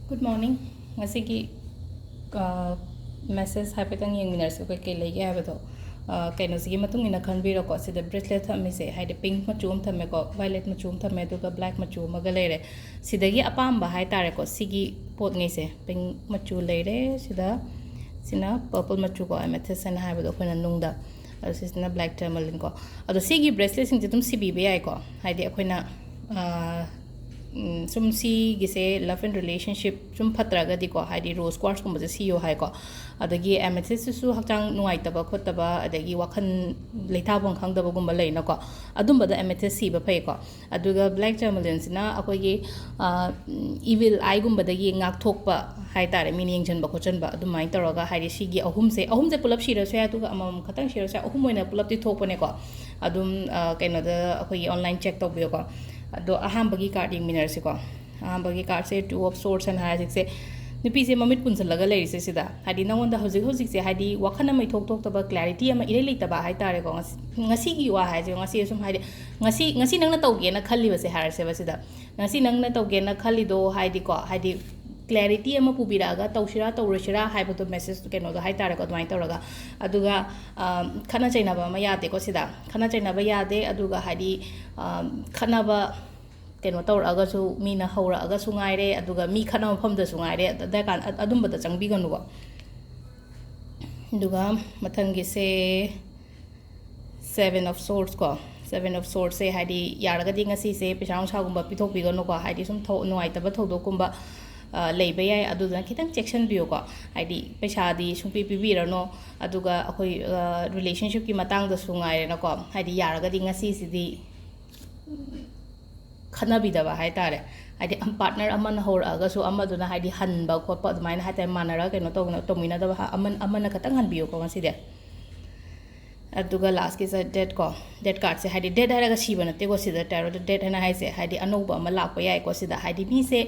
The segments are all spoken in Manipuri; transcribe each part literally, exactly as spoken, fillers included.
Good morning. ꯉꯁꯤꯒꯤ ꯃꯦꯁꯦꯖ ꯍꯥꯏꯐꯦꯠꯇꯪ ꯌꯦꯡꯃꯤꯟꯅꯔꯁꯤ, ꯀꯩꯀꯩ ꯂꯩꯒꯦ ꯍꯥꯏꯕꯗꯣ꯫ ꯑ, ꯀꯩꯅꯣꯁꯤꯒꯤ ꯃꯇꯨꯡ ꯏꯟꯅ ꯈꯟꯕꯤꯔꯣꯀꯣ꯫ ꯁꯤꯗ ꯕ꯭ꯔꯦꯁꯂꯦꯠ ꯊꯝꯃꯤꯁꯦ, ꯍꯥꯏꯗꯤ ꯄꯤꯡꯛ ꯃꯆꯨ ꯑꯃ ꯊꯝꯃꯦꯀꯣ, ꯚꯥꯏꯂꯦꯠ ꯃꯆꯨ ꯑꯃ ꯊꯝꯃꯦ, ꯑꯗꯨꯒ ꯕ꯭ꯂꯦꯛ ꯃꯆꯨ ꯑꯃꯒ ꯂꯩꯔꯦ꯫ ꯁꯤꯗꯒꯤ ꯑꯄꯥꯝꯕ ꯍꯥꯏꯇꯥꯔꯦꯀꯣ, ꯁꯤꯒꯤ ꯄꯣꯠꯉꯩꯁꯦ, ꯄꯤꯡꯛ ꯃꯆꯨ ꯂꯩꯔꯦ, ꯁꯤꯗ ꯁꯤꯅ ꯄꯔꯄꯜ ꯃꯆꯨꯀꯣ, ꯑꯦꯃꯦꯊꯤꯁ ꯍꯥꯏꯅ ꯍꯥꯏꯕꯗꯣ ꯑꯩꯈꯣꯏꯅ ꯅꯨꯡꯗ, ꯑꯗꯣ ꯁꯤꯁꯤꯅ ꯕ꯭ꯂꯦꯛ ꯇꯔꯃꯂꯤꯟꯀꯣ꯫ ꯑꯗꯣ ꯁꯤꯒꯤ ꯕ꯭ꯔꯦꯁꯂꯦꯠꯁꯤꯡꯁꯦ ꯑꯗꯨꯝ ꯁꯤꯕꯤꯕ ꯌꯥꯏꯀꯣ, ꯍꯥꯏꯗꯤ ꯑꯩꯈꯣꯏꯅ, ꯑ, ꯎꯝ, ꯁꯨꯝ ꯁꯤꯒꯤꯁꯦ ꯂꯞ ꯑꯦꯟ ꯔꯤꯂꯦꯁꯟꯁꯤꯞ ꯁꯨꯝ ꯐꯠꯇ꯭ꯔꯒꯗꯤꯀꯣ, ꯍꯥꯏꯗꯤ ꯔꯣꯁ ꯀ꯭ꯋꯥꯔꯁꯀꯨꯝꯕꯁꯦ ꯁꯤꯌꯣ ꯍꯥꯏꯀꯣ꯫ ꯑꯗꯒꯤ ꯑꯦꯃꯦꯊꯤꯁꯁꯤꯁꯨ ꯍꯛꯆꯥꯡ ꯅꯨꯡꯉꯥꯏꯇꯕ ꯈꯣꯠꯇꯕ, ꯑꯗꯒꯤ ꯋꯥꯈꯜ ꯂꯩꯇꯥꯐꯝ ꯈꯪꯗꯕꯒꯨꯝꯕ ꯂꯩꯅꯀꯣ, ꯑꯗꯨꯝꯕꯗ ꯑꯦꯃꯦꯊꯤꯁ ꯁꯤꯕ ꯐꯩꯀꯣ꯫ ꯑꯗꯨꯒ ꯕ꯭ꯂꯦꯛ ꯇꯔꯃꯂꯤꯟꯁꯤꯅ ꯑꯩꯈꯣꯏꯒꯤ, ꯑ, ꯏꯚꯤꯜ ꯑꯥꯏꯒꯨꯝꯕꯗꯒꯤ ꯉꯥꯛꯊꯣꯛꯄ ꯍꯥꯏꯇꯥꯔꯦ, ꯃꯤꯅ ꯌꯦꯡꯁꯤꯟꯕ ꯈꯣꯠꯆꯟꯕ ꯑꯗꯨꯃꯥꯏꯅ ꯇꯧꯔꯒ, ꯍꯥꯏꯗꯤ ꯁꯤꯒꯤ ꯑꯍꯨꯝꯁꯦ, ꯑꯍꯨꯝꯁꯦ ꯄꯨꯂꯞ ꯁꯤꯔꯁꯨ ꯌꯥꯏ, ꯑꯗꯨꯒ ꯑꯃꯃꯝ ꯈꯛꯇꯪ ꯁꯤꯔꯁꯨ ꯌꯥꯏ, ꯑꯍꯨꯝ ꯑꯣꯏꯅ ꯄꯨꯂꯞꯇꯤ ꯊꯣꯛꯄꯅꯦꯀꯣ꯫ ꯑꯗꯨꯝ, ꯑ, ꯀꯩꯅꯣꯗ ꯑꯩꯈꯣꯏꯒꯤ ꯑꯣꯟꯂꯥꯏꯟ ꯆꯦꯛ ꯇꯧꯕꯤꯌꯨꯀꯣ꯫ ꯑꯗꯣ ꯑꯍꯥꯟꯕꯒꯤ ꯀꯥꯔꯠ ꯌꯦꯡꯃꯤꯟꯅꯔꯁꯤꯀꯣ꯫ ꯑꯍꯥꯟꯕꯒꯤ ꯀꯥꯔꯠꯁꯦ ꯇꯨ ꯑꯣꯐ ꯁꯣꯔꯠꯁ ꯍꯥꯏꯅ ꯍꯥꯏꯔꯤꯁꯦ, ꯅꯨꯄꯤꯁꯦ ꯃꯃꯤꯠ ꯄꯨꯟꯁꯤꯜꯂꯒ ꯂꯩꯔꯤꯁꯦ ꯁꯤꯗ, ꯍꯥꯏꯗꯤ ꯅꯉꯣꯟꯗ ꯍꯧꯖꯤꯛ ꯍꯧꯖꯤꯛꯁꯦ, ꯍꯥꯏꯗꯤ ꯋꯥꯈꯜ ꯑꯃ ꯏꯊꯣꯛ ꯊꯣꯛꯇꯕ, ꯀ꯭ꯂꯦꯔꯤꯇꯤ ꯑꯃ ꯏꯔꯩ ꯂꯩꯇꯕ ꯍꯥꯏꯇꯥꯔꯦꯀꯣ꯫ ꯉꯁꯤ, ꯉꯁꯤꯒꯤ ꯋꯥ ꯍꯥꯏꯁꯦ, ꯉꯁꯤ ꯁꯨꯝ, ꯍꯥꯏꯗꯤ ꯉꯁꯤ, ꯉꯁꯤ ꯅꯪꯅ ꯇꯧꯒꯦꯅ ꯈꯜꯂꯤꯕꯁꯦ ꯍꯥꯏꯔꯁꯦꯕ ꯁꯤꯗ, ꯉꯁꯤ ꯅꯪꯅ ꯇꯧꯒꯦꯅ ꯈꯜꯂꯤꯗꯣ, ꯍꯥꯏꯗꯤꯀꯣ, ꯍꯥꯏꯗꯤ ꯀ꯭ꯂꯦꯔꯤꯇꯤ ꯑꯃ ꯄꯨꯕꯤꯔꯛꯑꯒ ꯇꯧꯁꯤꯔꯥ ꯇꯧꯔꯣꯏꯁꯤꯔꯥ ꯍꯥꯏꯕꯗꯣ, ꯃꯦꯁꯦꯖ ꯀꯩꯅꯣꯗꯣ ꯍꯥꯏꯇꯥꯔꯦꯀꯣ, ꯑꯗꯨꯃꯥꯏꯅ ꯇꯧꯔꯒ꯫ ꯑꯗꯨꯒ, ꯑ, ꯈꯠꯅ ꯆꯩꯅꯕ ꯑꯃ ꯌꯥꯗꯦꯀꯣ ꯁꯤꯗ, ꯈꯠꯅ ꯆꯩꯅꯕ ꯌꯥꯗꯦ꯫ ꯑꯗꯨꯒ ꯍꯥꯏꯗꯤ, ꯑ, ꯈꯠꯅꯕ ꯀꯩꯅꯣ ꯇꯧꯔꯛꯑꯒꯁꯨ, ꯃꯤꯅ ꯍꯧꯔꯛꯑꯒꯁꯨ ꯉꯥꯏꯔꯦ, ꯑꯗꯨꯒ ꯃꯤ ꯈꯠꯅꯕ ꯃꯐꯝꯗꯁꯨ ꯉꯥꯏꯔꯦ, ꯑꯗꯨꯝꯕꯗ ꯆꯪꯕꯤꯒꯅꯨꯀꯣ꯫ ꯑꯗꯨꯒ ꯃꯊꯪꯒꯤꯁꯦ ꯁꯦꯚꯦꯟ ꯑꯣꯐ ꯁꯣꯔꯠꯁ ꯀꯣ꯫ ꯁꯦꯚꯦꯟ ꯑꯣꯐ ꯁꯣꯔꯠꯁꯁꯦ ꯍꯥꯏꯗꯤ ꯌꯥꯔꯒꯗꯤ ꯉꯁꯤꯁꯦ ꯄꯩꯁꯥ ꯅꯨꯡꯁꯥꯒꯨꯝꯕ ꯄꯤꯊꯣꯛꯄꯤꯒꯅꯨꯀꯣ, ꯍꯥꯏꯗꯤ ꯁꯨꯝ ꯊꯧ-, ꯅꯨꯡꯉꯥꯏꯇꯕ ꯊꯧꯗꯣꯛꯀꯨꯝꯕ, ꯑ, ꯂꯩꯕ ꯌꯥꯏ, ꯑꯗꯨꯗꯨꯅ ꯈꯤꯇꯪ ꯆꯦꯛꯁꯤꯟꯕꯤꯌꯨꯀꯣ꯫ ꯍꯥꯏꯗꯤ ꯄꯩꯁꯥꯗꯤ ꯁꯨꯡꯄꯤ ꯄꯤꯕꯤꯔꯅꯨ꯫ ꯑꯗꯨꯒ ꯑꯩꯈꯣꯏ, ꯑ, ꯔꯤꯂꯦꯁꯟꯁꯤꯞꯀꯤ ꯃꯇꯥꯡꯗꯁꯨ ꯉꯥꯏꯔꯦꯅꯀꯣ, ꯍꯥꯏꯗꯤ ꯌꯥꯔꯒꯗꯤ ꯉꯁꯤꯁꯤꯗꯤ ꯈꯠꯅꯕꯤꯗꯕ ꯍꯥꯏꯇꯥꯔꯦ꯫ ꯍꯥꯏꯗꯤ ꯄꯥꯔꯠꯅꯔ ꯑꯃꯅ ꯍꯧꯔꯛꯑꯒꯁꯨ ꯑꯃꯗꯨꯅ ꯍꯥꯏꯗꯤ ꯍꯟꯕ ꯈꯣꯠꯄ ꯑꯗꯨꯃꯥꯏꯅ ꯍꯥꯏꯇꯥꯔꯦ, ꯃꯥꯟꯅꯔꯒ ꯀꯩꯅꯣ ꯇꯧꯅ-, ꯇꯧꯃꯤꯟꯅꯗꯕ ꯍꯥ-, ꯑꯃꯟ-, ꯑꯃꯅ ꯈꯇꯪ ꯍꯟꯕꯤꯌꯨꯀꯣ ꯉꯁꯤꯗꯤ꯫ ꯑꯗꯨꯒ ꯂꯥꯁꯀꯤꯁꯦ ꯗꯦꯠ ꯀꯣ, ꯗꯦꯠ ꯀꯥꯔꯠꯁꯦ ꯍꯥꯏꯗꯤ ꯗꯦꯠ ꯍꯥꯏꯔꯒ ꯁꯤꯕ ꯅꯠꯇꯦꯀꯣ ꯁꯤꯗ ꯇꯦꯔꯣꯠꯇ ꯗꯦꯠ ꯍꯥꯏꯅ ꯍꯥꯏꯁꯦ, ꯍꯥꯏꯗꯤ ꯑꯅꯧꯕ ꯑꯃ ꯂꯥꯛꯄ ꯌꯥꯏꯀꯣ ꯁꯤꯗ꯫ ꯍꯥꯏꯗꯤ ꯃꯤꯁꯦ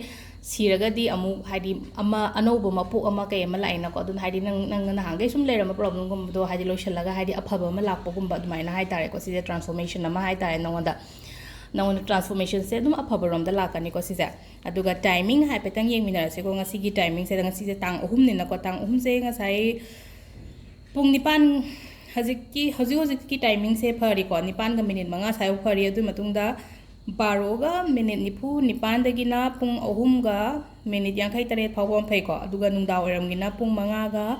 ꯁꯤꯔꯒꯗꯤ ꯑꯃꯨꯛ ꯍꯥꯏꯗꯤ ꯑꯃ ꯑꯅꯧꯕ ꯃꯄꯣꯛ ꯑꯃ ꯀꯩ ꯑꯃ ꯂꯥꯛꯏꯅꯀꯣ꯫ ꯑꯗꯨꯅ ꯍꯥꯏꯗꯤ ꯅꯪ, ꯅꯪꯅ ꯅꯍꯥꯟꯈꯩ ꯁꯨꯝ ꯂꯩꯔꯝꯕ ꯄ꯭ꯔꯣꯕ꯭ꯂꯦꯝꯒꯨꯝꯕꯗꯣ ꯍꯥꯏꯗꯤ ꯂꯣꯏꯁꯤꯜꯂꯒ ꯍꯥꯏꯗꯤ ꯑꯐꯕ ꯑꯃ ꯂꯥꯛꯄꯒꯨꯝꯕ ꯑꯗꯨꯃꯥꯏꯅ ꯍꯥꯏꯇꯥꯔꯦꯀꯣ꯫ ꯁꯤꯁꯦ ꯇ꯭ꯔꯥꯟꯁꯐꯣꯔꯃꯦꯁꯟ ꯑꯃ ꯍꯥꯏꯇꯥꯔꯦ ꯅꯉꯣꯟꯗ꯫ ꯅꯉꯣꯟꯗ transformationꯁꯦ ꯑꯗꯨꯝ ꯑꯐꯕꯔꯣꯝꯗ ꯂꯥꯛꯀꯅꯤꯀꯣ ꯁꯤꯁꯦ꯫ ꯑꯗꯨꯒ timing ꯍꯥꯏꯐꯦꯠꯇꯪ ꯌꯦꯡꯃꯤꯟꯅꯔꯁꯤꯀꯣ꯫ ꯉꯁꯤꯒꯤ timingꯁꯦ, ꯉꯁꯤꯁꯦ ꯇꯥꯡ ꯑꯍꯨꯝꯅꯤꯅꯀꯣ, ꯇꯥꯡ ꯑꯍꯨꯝꯁꯦ ꯉꯁꯥꯏ ꯄꯨꯡ ꯅꯤꯄꯥꯟ, ꯍꯧꯖꯤꯛꯀꯤ, ꯍꯧꯖꯤꯛ ꯍꯧꯖꯤꯛꯀꯤ timingꯁꯦ ꯐꯔꯤꯀꯣ, ꯅꯤꯄꯥꯟꯒ minute ꯃꯉꯥ ꯁ꯭ꯋꯥꯏꯐꯥꯎ ꯐꯔꯤ꯫ ꯑꯗꯨꯒꯤ ꯃꯇꯨꯡꯗ ꯕꯥꯔꯣꯒ minute ꯅꯤꯐꯨ ꯅꯤꯄꯥꯟꯗꯒꯤꯅ ꯄꯨꯡ ꯑꯍꯨꯝꯒ minute ꯌꯥꯡꯈꯩ ꯇꯔꯦꯠ ꯐꯥꯎꯕ ꯑꯃ ꯐꯩꯀꯣ꯫ ꯑꯗꯨꯒ ꯅꯨꯡꯗꯥꯡ ꯋꯥꯏꯔꯝꯒꯤꯅ ꯄꯨꯡ ꯃꯉꯥꯒ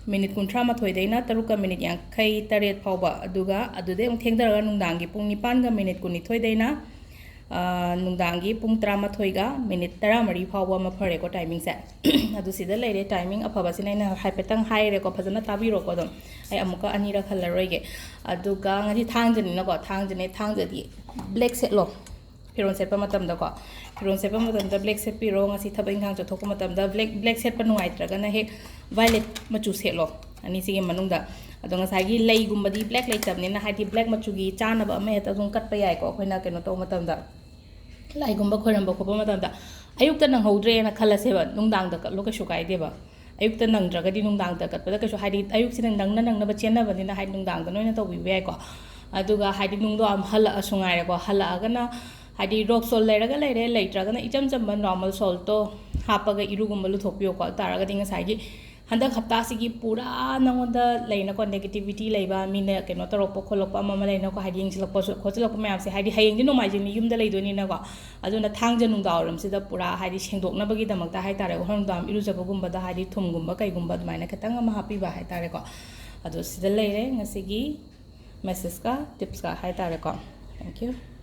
minute ꯀꯨꯟꯊ꯭ꯔꯥ ꯃꯥꯊꯣꯏꯗꯩꯅ ꯇꯔꯨꯛꯀ minute ꯌꯥꯡꯈꯩ ꯇꯔꯦꯠ ꯐꯥꯎꯕ꯫ ꯑꯗꯨꯒ ꯑꯗꯨꯗꯩ ꯑꯃꯨꯛ ꯊꯦꯡꯊꯔꯒ ꯅꯨꯡꯗꯥꯡꯒꯤ ꯄꯨꯡ ꯅꯤꯄꯥꯟꯒ minute ꯀꯨꯟꯅꯤꯊꯣꯏꯗꯩꯅ, ꯑ, ꯅꯨꯡꯗꯥꯡꯒꯤ ꯄꯨꯡ ꯇꯔꯥꯃꯥꯊꯣꯏꯒ minute ꯇꯔꯥꯃꯔꯤ ꯐꯥꯎꯕ ꯑꯃ ꯐꯔꯦꯀꯣ timingꯁꯦ꯫ ꯑꯗꯨ ꯁꯤꯗ ꯂꯩꯔꯦ, timing ꯑꯐꯕꯁꯤꯅ ꯑꯩꯅ ꯍꯥꯏꯐꯦꯠꯇꯪ ꯍꯥꯏꯔꯦꯀꯣ, ꯐꯖꯅ ꯇꯥꯕꯤꯔꯣꯀꯣ ꯑꯗꯨꯝ꯫ ꯑꯩ ꯑꯃꯨꯛꯀ ꯑꯅꯤꯔꯛ ꯍꯜꯂꯔꯣꯏꯒꯦ꯫ ꯑꯗꯨꯒ ꯉꯁꯤ ꯊꯥꯡꯖꯅꯤꯅꯀꯣ, ꯊꯥꯡꯖꯅꯦ, ꯊꯥꯡꯖꯗꯤ black ꯁꯦꯠꯂꯣ꯫ ꯐꯤꯔꯣꯜ ꯁꯦꯠꯄ ꯃꯇꯝꯗꯀꯣ, ꯐꯤꯔꯣꯜ ꯁꯦꯠꯄ ꯃꯇꯝꯗ black ꯁꯦꯠꯄꯤꯔꯣ꯫ ꯉꯁꯤ ꯊꯕꯛ ꯏꯪꯈꯥꯡ ꯆꯠꯊꯣꯛꯄ ꯃꯇꯝꯗ black, black ꯁꯦꯠꯄ ꯅꯨꯡꯉꯥꯏꯇ꯭ꯔꯒꯅ ꯍꯦꯛ violet ꯃꯆꯨ ꯁꯦꯠꯂꯣ ꯑꯅꯤꯁꯤꯒꯤ ꯃꯅꯨꯡꯗ꯫ ꯑꯗꯣ ꯉꯁꯥꯏꯒꯤ ꯂꯩꯒꯨꯝꯕꯗꯤ black ꯂꯩꯇꯕꯅꯤꯅ, ꯍꯥꯏꯗꯤ black ꯃꯆꯨꯒꯤ ꯆꯥꯅꯕ ꯑꯃ ꯍꯦꯛꯇ ꯑꯗꯨꯝ ꯀꯠꯄ ꯌꯥꯏꯀꯣ, ꯑꯩꯈꯣꯏꯅ ꯀꯩꯅꯣ ꯇꯧꯕ ꯃꯇꯝꯗ, ꯂꯥꯏꯒꯨꯝꯕ ꯈꯣꯏꯔꯝꯕ ꯈꯣꯠꯄ ꯃꯇꯝꯗ꯫ ꯑꯌꯨꯛꯇ ꯅꯪꯍꯧꯗ꯭ꯔꯦꯅ ꯈꯜꯂꯁꯦꯕ, ꯅꯨꯡꯗꯥꯡꯗ ꯀꯠꯂꯣ, ꯀꯩꯁꯨ ꯀꯥꯏꯗꯦꯕ꯫ ꯑꯌꯨꯛꯇ ꯅꯪꯗ꯭ꯔꯒꯗꯤ ꯅꯨꯡꯗꯥꯡꯗ ꯀꯠꯄꯗ ꯀꯩꯁꯨ, ꯍꯥꯏꯗꯤ ꯑꯌꯨꯛꯁꯤꯗ ꯅꯪꯅ ꯅꯪꯅꯕ ꯆꯦꯟꯅꯕꯅꯤꯅ, ꯍꯥꯏꯗꯤ ꯅꯨꯡꯗꯥꯡꯗ ꯅꯣꯏꯅ ꯇꯧꯕꯤꯕ ꯌꯥꯏꯀꯣ꯫ ꯑꯗꯨꯒ ꯍꯥꯏꯗꯤ ꯅꯨꯡꯗꯣ ꯌꯥꯝ ꯍꯜꯂꯛꯑꯁꯨ ꯉꯥꯏꯔꯦꯀꯣ, ꯍꯜꯂꯛꯑꯒꯅ ꯍꯥꯏꯗꯤ rock salt ꯂꯩꯔꯒ ꯂꯩꯔꯦ, ꯂꯩꯇ꯭ꯔꯒꯅ ꯏꯆꯝ ꯆꯝꯕ normal saltꯇꯣ ꯍꯥꯞꯄꯒ ꯏꯔꯨꯒꯨꯝꯕ ꯂꯨꯊꯣꯛꯄꯤꯌꯣꯀꯣ꯫ ꯑꯗꯨ ꯇꯥꯔꯒꯗꯤ ꯉꯁꯥꯏꯒꯤ ꯍꯟꯗꯛ ꯍꯞꯇꯥꯁꯤꯒꯤ ꯄꯨꯔꯥ ꯅꯉꯣꯟꯗ ꯂꯩꯅꯀꯣ, negativity ꯂꯩꯕ, ꯃꯤꯅ ꯀꯩꯅꯣ ꯇꯧꯔꯛꯄ ꯈꯣꯠꯂꯛꯄ ꯑꯃ ꯑꯃ ꯂꯩꯅꯀꯣ, ꯍꯥꯏꯗꯤ ꯌꯦꯡꯁꯤꯜꯂꯛꯄ ꯈꯣꯠꯆꯤꯜꯂꯛꯄ ꯃꯌꯥꯝꯁꯦ, ꯍꯥꯏꯗꯤ ꯍꯌꯦꯡꯗꯤ ꯅꯣꯡꯃꯥꯏꯖꯤꯡꯅꯤ, ꯌꯨꯝꯗ ꯂꯩꯗꯣꯏꯅꯤꯅꯀꯣ꯫ ꯑꯗꯨꯅ ꯊꯥꯡꯖ ꯅꯨꯡꯗꯥꯡꯋꯥꯏꯔꯝꯁꯤꯗ ꯄꯨꯔꯥ ꯍꯥꯏꯗꯤ ꯁꯦꯡꯗꯣꯛꯅꯕꯒꯤꯗꯃꯛꯇ ꯍꯥꯏꯇꯥꯔꯦ, ꯍꯣꯔꯦꯟ ꯅꯨꯡꯗꯥꯡ ꯏꯔꯨꯖꯕꯒꯨꯝꯕꯗ ꯍꯥꯏꯗꯤ ꯊꯨꯝꯒꯨꯝꯕ ꯀꯩꯒꯨꯝꯕ ꯑꯗꯨꯃꯥꯏꯅ ꯈꯤꯇꯪ ꯑꯃ ꯍꯥꯞꯄꯤꯕ ꯍꯥꯏꯇꯥꯔꯦꯀꯣ꯫ ꯑꯗꯣ ꯁꯤꯗ ꯂꯩꯔꯦ ꯉꯁꯤꯒꯤ messageꯀ tipsꯀ ꯍꯥꯏꯇꯥꯔꯦꯀꯣ꯫ Thank you꯫